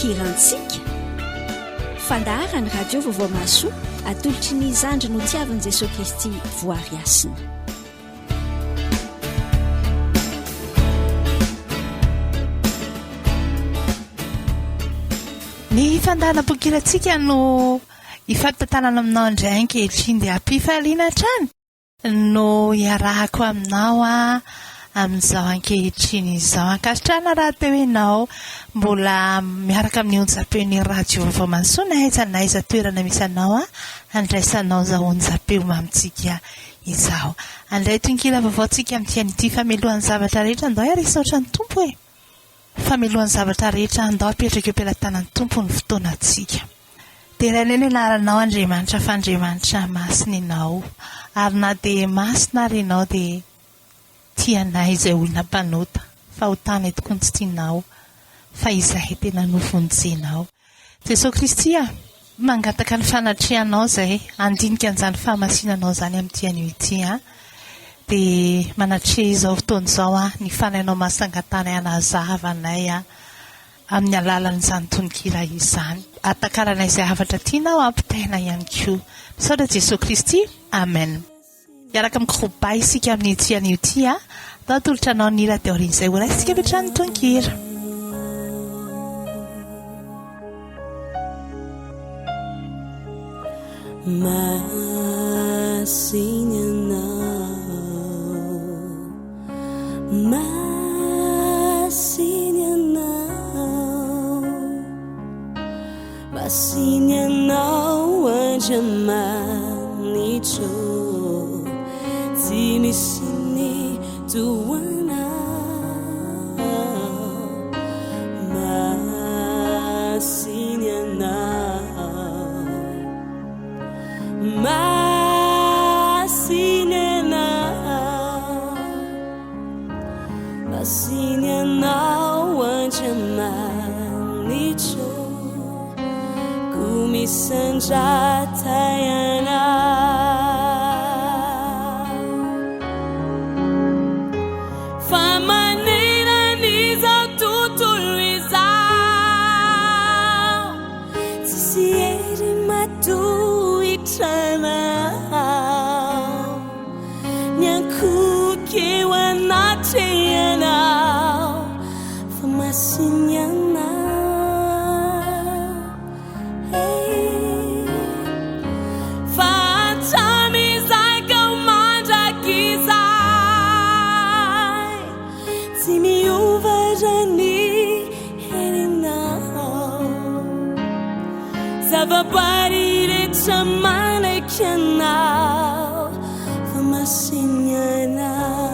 Bokin-kirantsika. Fandaharan'ny Radio Vaovao Mahasoa atolotry ny zandry notiavin'i Jesoa Kristy Voary Hasina. Ny fandaharana bokin-kirantsika no ifampitantanana aminao indray ankehitriny dia am-pifaliana hatrany. No iarahako aminao amin'izao ankehitriny izao. Ankasitrahana rahateo ianao mbola miaraka amin'ny onjam-peon'ny Radio Vaovao Mahasoa na aiza na aiza toerana misy anao handraisanao izao onjam-peo mamintsika izao. Handray tononkira vaovao tsika amin'ity an'ity famelohan'ny zavatra rehetra andao ary hisaotra ny Tompo e! Famelohan'ny zavatra rehetra andao apetraka eo am-pelatanan'ny Tompo ny fotoanantsika. Derainay ny anaranao Andriamanitra fa Andriamanitra masina Ianao ary na dia masina ary Ianao dia tia anay izay olona mpanota, fahotana tokoa no tsy tianao fa izahay tena novonjenao. Jesoa Kristy a! Mangataka ny fanatrehanao izay handinika an'izany fahamasinanao izany amin'ity anio ity an! Dia manatreha izao fotoana izao an, ny Fanahinao Masina angatahanay hanazava anay an, amin'ny alalan'izany tononkira izany. Hatakaranay izay hafatra tianao hampitaina ihany koa. Misaotra Jesoa Kristy. Amen. Hiaraka amin'ny groupe Ba isika amin'ity anio ity a! Atao atolotra anao ny hira dia aorian'izay ho raisintsika avy hatrany ny tononkira. Masina ianao, masina ianao, Masina ianao Andriamanitro Tsy misy ny toa anao Masina ianao Masina ianao Masina ianao Andriamanitro Koa misandrata ianao Fa maneran'izao tontolo izao Tsisy hery matohitra anao Miankohoka eo anatrehanao Fa masina ianao Hey. Fa hatramin'izay ka ho mandrakizay Tsy miova raha ny herinao Zava-bary rehetra manaiky anao Fa masina ianao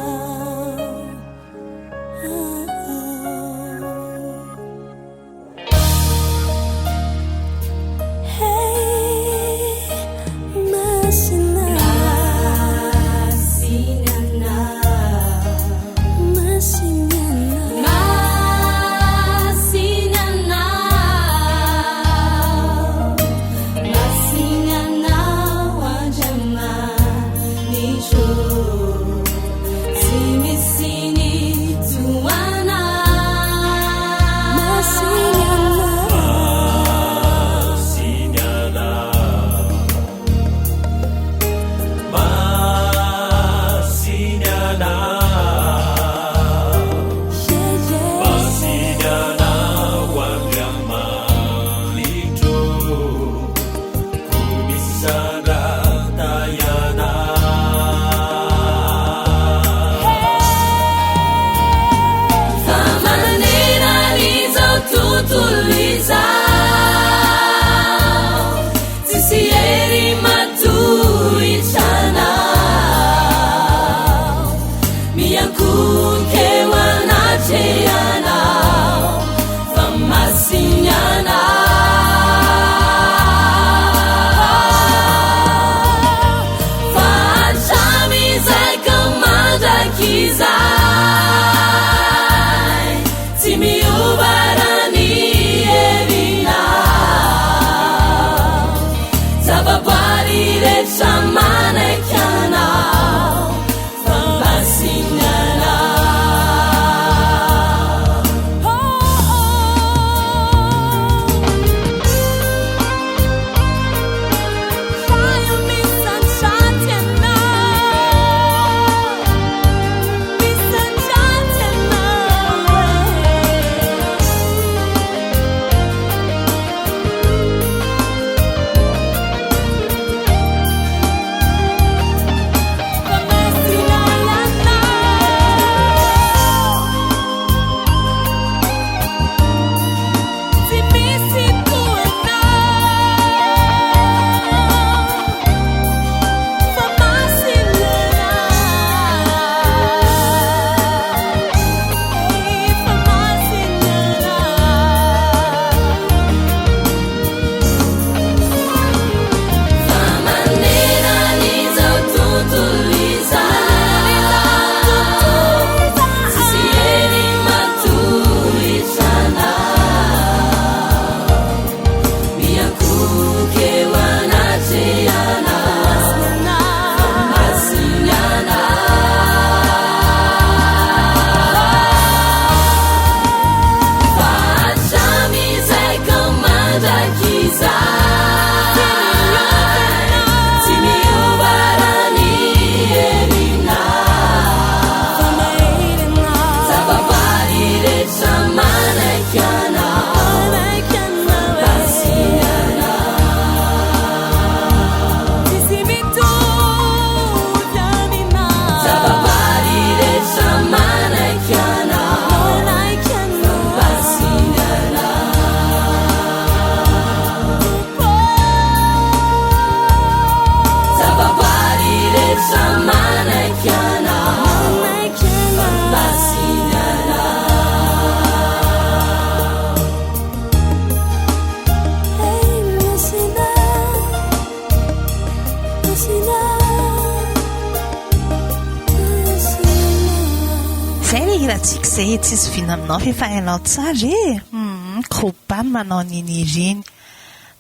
hirantsika izay e, tsisy vina aminao fa efa hainao tsara e! Humm, groupe ba no manao an'iny hira iny.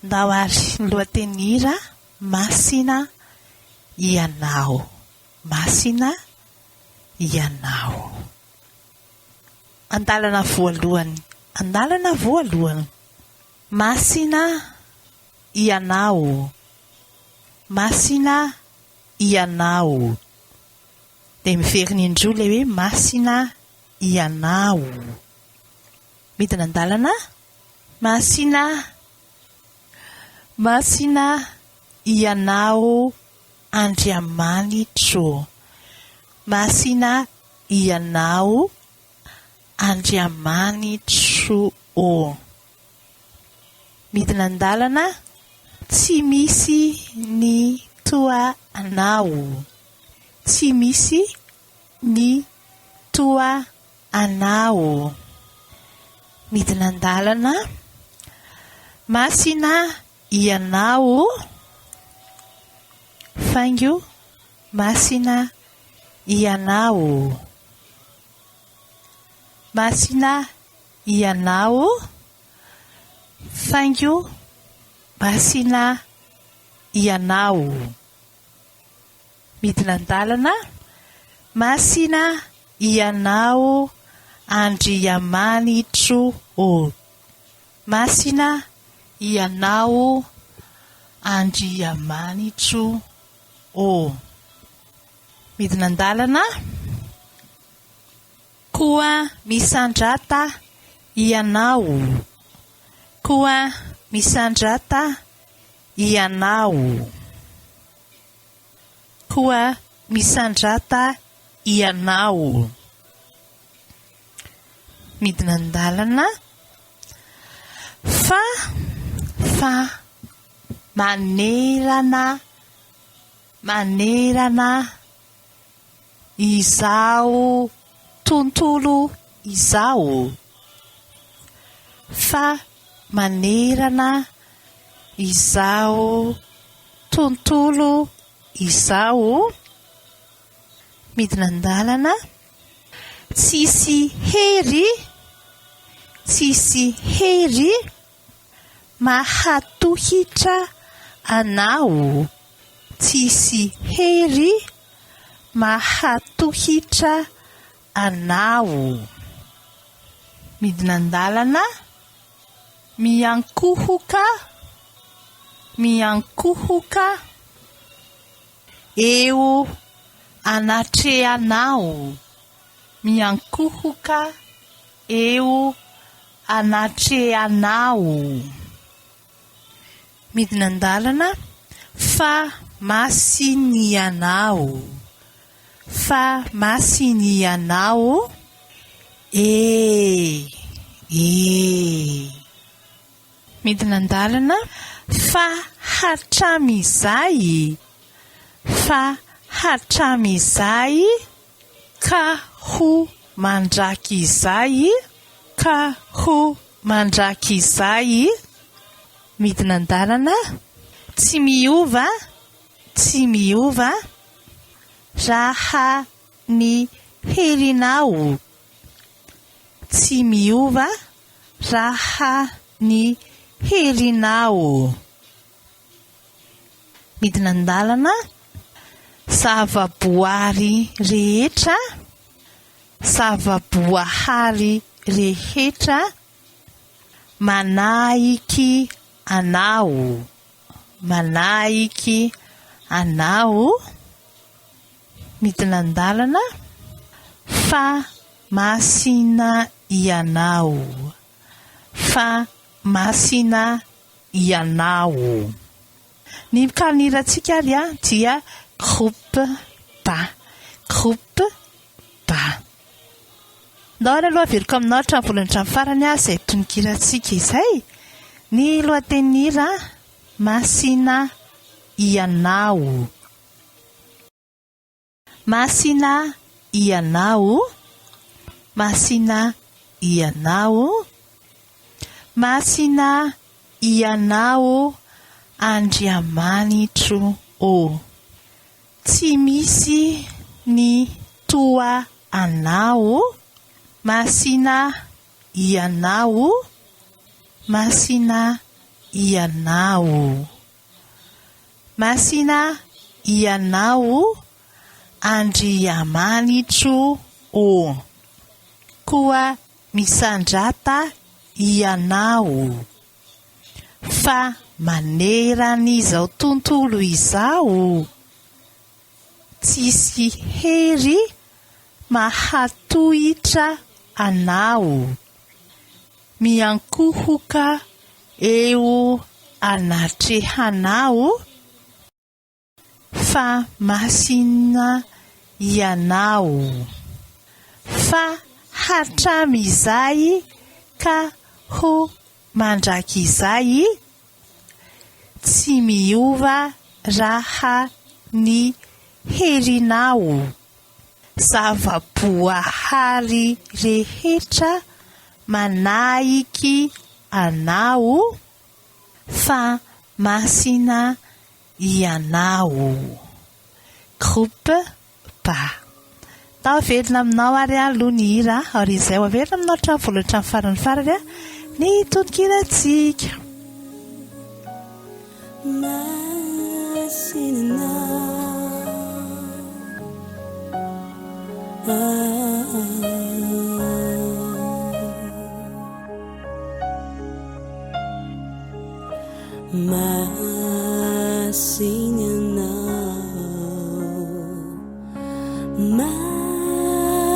Ndao ary, ny lohatenin'ny hira, Masina Ianao. Masina Ianao. Andalana voalohany, andalana voalohany. Masina Ianao, Masina Ianao. Dia miverina indroa ilay hoe Masina Ianao. Midina an-dalana, Masina, Masina Ianao Andriamanitro. Masina Ianao Andriamanitro ô. Midina an-dalana, tsy misy ny toa Anao, tsy misy ny toa Anao. Midina an-dalana, Masina Ianao, faingo Masina Ianao. Masina Ianao, faingo Masina Ianao. Midina an-dalana, Masina Ianao Andriamanitro ô. Masina Ianao Andriamanitro ô. Midina an-dalana, Koa misandrata Ianao, Koa misandrata Ianao, Koa misandrata Ianao. Midina an-dalana, Fa, fa manerana, manerana Izao tontolo izao fa manerana izao tontolo izao midina an-dalana tsisy hery tsisy hery mahatohitra anao tsisy hery mahatohitra anao. Midina an-dalana, miankohoka, miankohoka eo anatrehanao, miankohoka eo anatrehanao. Midina an-dalana fa masinianao, fa masinianao e e. Midina an-dalana fa hatramizay, fa hatramizay ka ho mandrakizay, ka ho Mandrakizay, midina an-dalana, tsy miova, tsy miova, raha ny herinao, tsy miova, raha ny herinao. Midina an-dalana, zava-boary rehetra, zava-boahary rehetra manaiky anao, manaiky anao, midina an-dalana fa masina ianao, fa masina ianao. Ny mpikaniratsika ary dia groupe ba, groupe Ba. Ndao ary aloha averiko aminao hatramin'ny voalohany hatramin'ny farany aho izay tononkirantsika izay. Ny lohatenin'ny hira, Masina Ianao. Masina Ianao, Masina Ianao, Masina Ianao Andriamanitro ô. Tsy misy ny toa anao. Masina Ianao, Masina Ianao. Masina Ianao Andriamanitro ô. Koa misandrata Ianao. Fa maneran'izao tontolo izao, tsisy hery mahatohitra anao. Miankohoka eo anatrehanao fa masina ianao. Fa hatramizay ka ho mandrakizay, tsy miova raha ny herinao. Zava-boahary rehetra manaiky anao fa masina ianao. Groupe Ba. Tao averina aminao ary aloha ny hira ary izay ho averina aminao hatramin'ny voalohany hatramin'ny farany farany ny tononkirantsika. Masina Masina ianao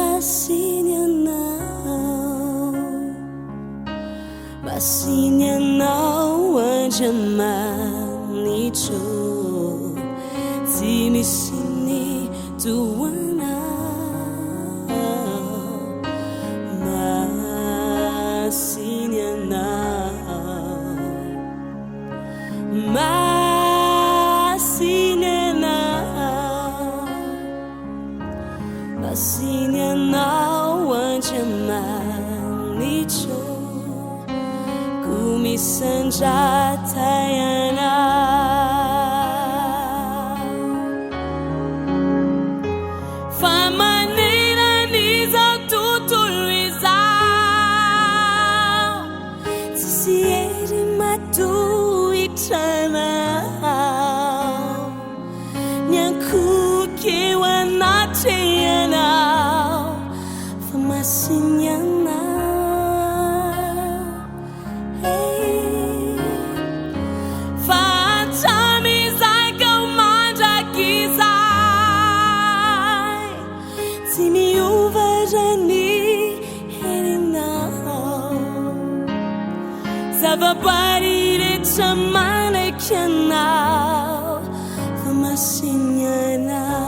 Masina ianao Masina ianao Andriamanitro Tsy misy ny toa anao Masina ianao Masina ianao Masina ianao Andriamanitro Koa misandrata ianao Fa maneran'izao tontolo izao Tsisy hery matohitra anao Miankohoka eo anatrehanao Fa masina ianao Hey. Fa hatramin'izay ka ho mandrakizay Tsy miova raha ny herinao Zava-boary rehetra manaiky anao Fa masina ianao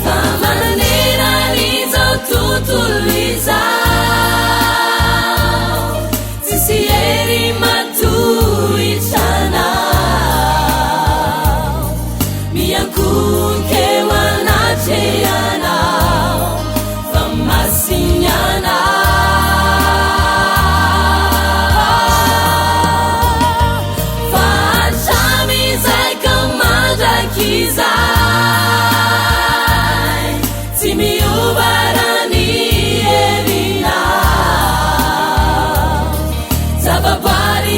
Fa maneran'izao tontolo izao Tsisy hery matohitra anao Miankohoka eo anatrehanao Fa masina ianao Fa hatramin'izay ka mandrakizay Tsy miova raha ny herinao Zava-boary.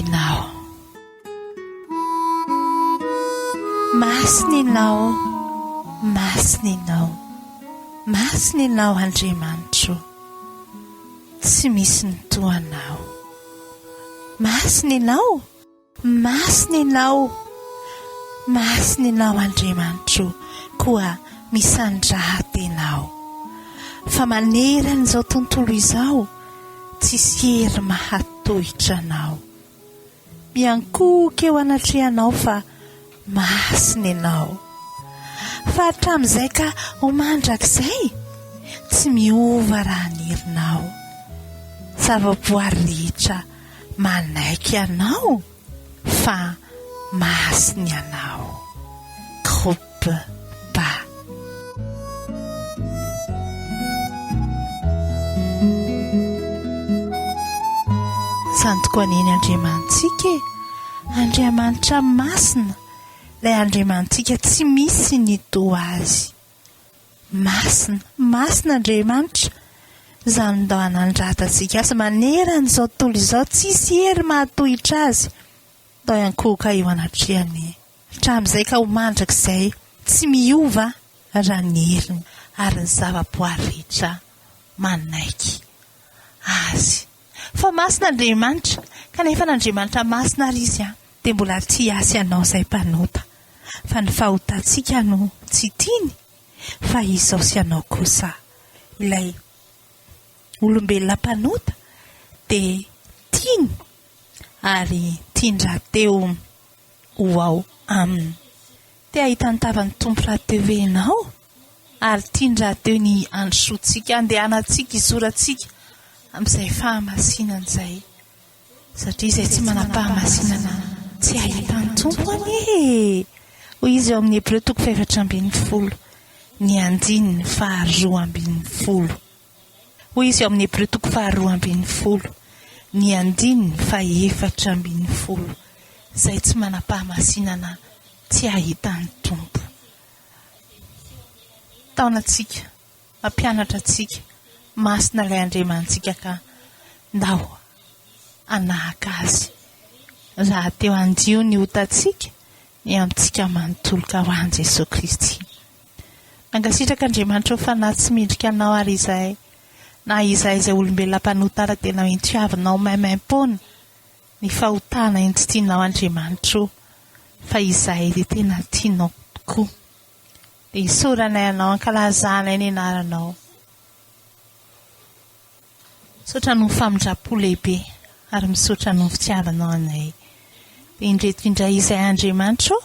Ianao. Masina Ianao, masina Ianao, masina Ianao Andriamanitro, tsy misy ny toa Anao. Masina Ianao, masina Ianao, masina Ianao Andriamanitro, koa misandrata Ianao. Fa manerana izao tontolo izao, tsisy hery mahatohitra Anao. Miankohoka eo anatrehanao fa masina Ianao. Fa hatramin'izay ka ho mandrakizay, tsy miova raha ny herinao. Zavaboary rehetra manaiky Anao fa masina Ianao. Groupe Ba. Izany tokoa anie ny Andriamanitsika e! Andriamanitra masina, ilay Andriamanitsika tsy misy ny toa Azy. Masina, masina Andriamanitra, izany ndao hanandratantsika Azy manerana izao tontolo izao, tsisy hery mahatohitra Azy. Ndao hiankohoka eo anatrehany hatramin'izay ka ho mandrakizay, tsy miova raha ny heriny ary ny zavaboary rehetra manaiky Azy. Fa masina Andriamanitra, kanefa n'Andriamanitra masina ary Izy dia mbola tia ahy sy anao izay mpanota. Fa ny fahotantsika no tsy tiany, fa izao sy anao kosa ilay olombelona mpanota dia tiany ary tiany rahateo ho ao aminy. Te hahita ny tavan'ny Tompo rahateo ve ianao? Ary tiany rahateo ny handrosoantsika, handehanantsika, hizorantsika amin'izay fahamasinana izay. Satria izay tsy manam-pahamasinana tsy hahita ny Tompo anie e! Hoy izy ao amin'ny Hebreo toko fahefatra ambin'ny folo, ny andininy faharoa ambin'ny folo. Hoy izy ao amin'ny Hebreo toko faharoa ambin'ny folo, ny andininy fahefatra ambin'ny folo, Izay tsy manam-pahamasinana tsy hahita ny Tompo. Taona antsika, mampianatra antsika, masina ilay Andriamanitsika ka ndao hanahaka Azy. Raha teo handio ny otantsika, ny amintsika manontolo ka ho an'i Jesoa Kristy. Mankasitraka Andriamanitra o Fanahy tsy mendrika anao ary izahay na izahay izay olombelona mpanota ara dia nao entiavinao maimaimpoana ny fahotana eny tsy tianao Andriamanitra o fa izahay dia tena tianao tokoa dia isaoranay anao ankalazanay ny anaranao. Misaotra noho ny famindram-po lehibe ary misaotra noho ny fitiavanao anay. Dia indreto indray izay Andriamanitra ô,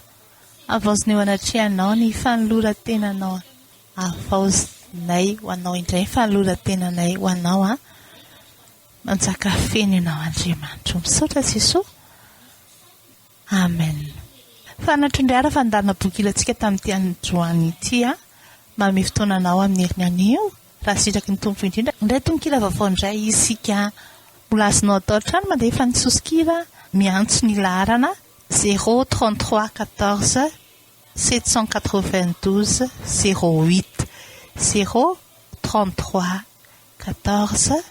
havaozina eo anatrehanao ny fanoloran-tenanao, havaozinay ho anao indray ny fanoloran-tenanay ho anao an. Manjaka feno ianao Andriamanitra ô. Misaotra Jesoa. Amen. Fanatro indray ara fandaharana boky ilantsika tamin'ity androany ity an. Manome fotoana anao amin'ny heriny anio. Raha sitraky ny Tompo indrindra. Indray tononkira vaovao indray isika. Mbola azonao atao hatrany mandefa ny soso-kira miantso ny laharana zéro 33 14 792 08 zéro 33 14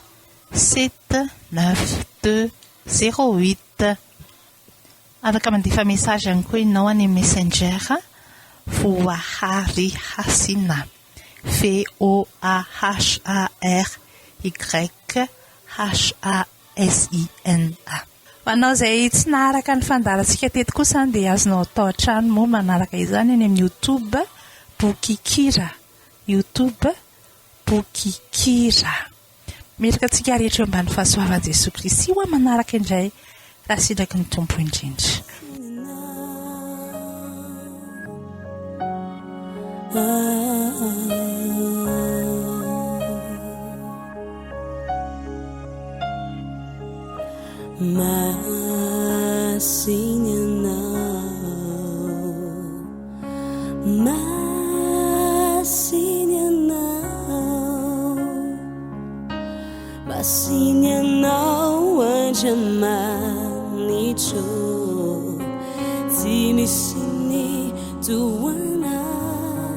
7 9 2 zéro 8. Afaka mandefa message ihany koa ianao any amin'ny messenger Voahary Hasina. V-O-A-H-A-R-Y-H-A-S-I-N-A. Ho anao izay tsy naharaka ny fandaharantsika teto kosa dia azonao atao hatrany moa manaraka izany any amin'ny YouTube Bokikira. YouTube Bokikira. Metraka antsika rehetra eo ambany fahasoavan'i Jesoa Kristy ho amin'ny manaraka indray raha sitraky ny Tompo indrindra. Masina ianao, masina ianao, masina ianao Andriamanitro, tsy misy ny toa anao,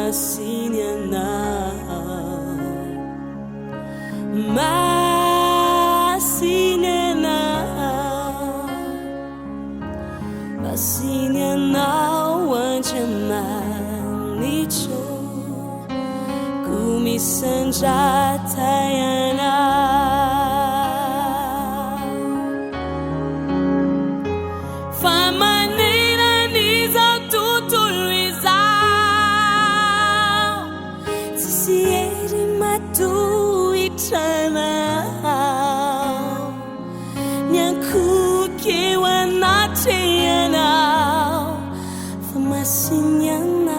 masina ianao. masina Ianao.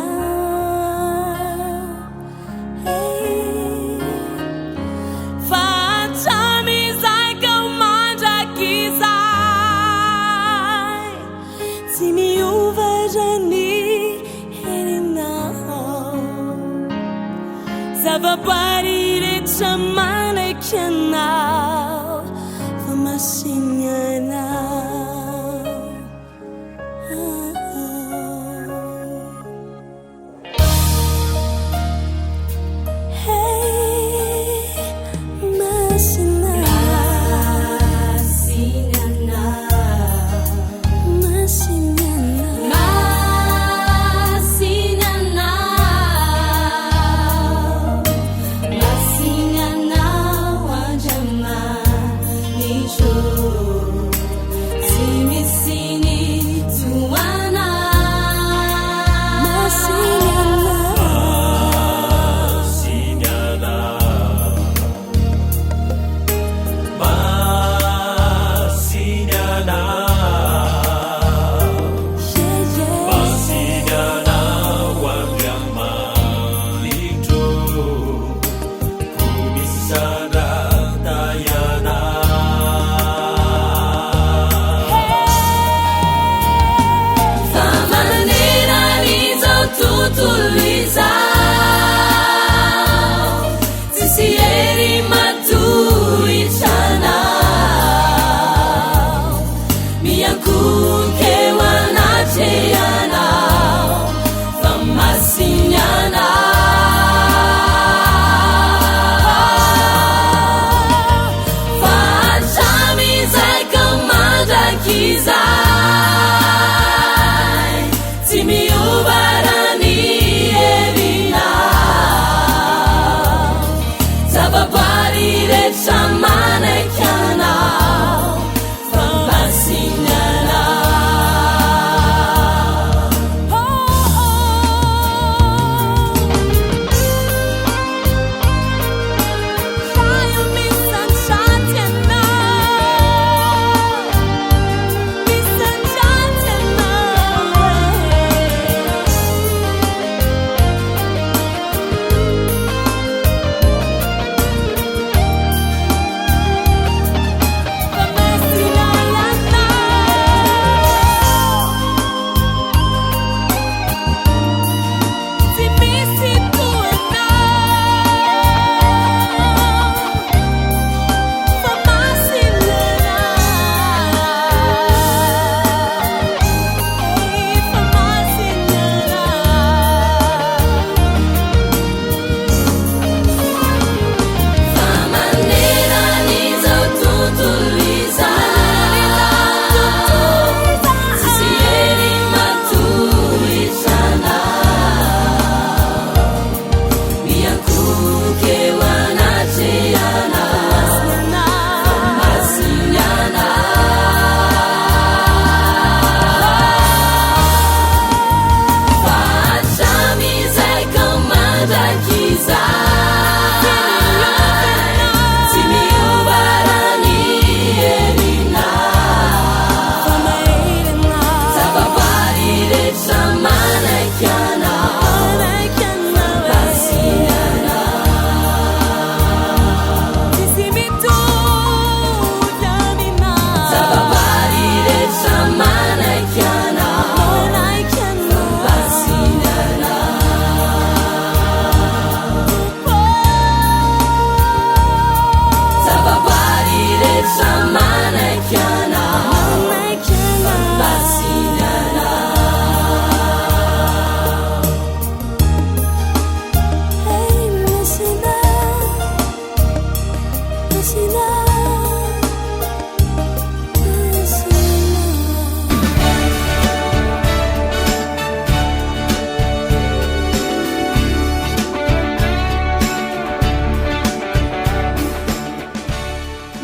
Hey. Fa hatramin'izay ka ho mandrakizay, tsy miova raha ny herinao. Zava-boary rehetra manaiky Anao, fa masina Ianao.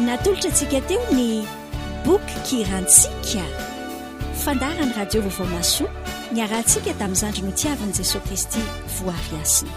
Natolotra antsika teo ny boky kirantsika. Fandaharan'ny radio vaovao mahasoa niarahantsika tamin'ny zandry notiavin'i Jesosy Kristy voary hasina.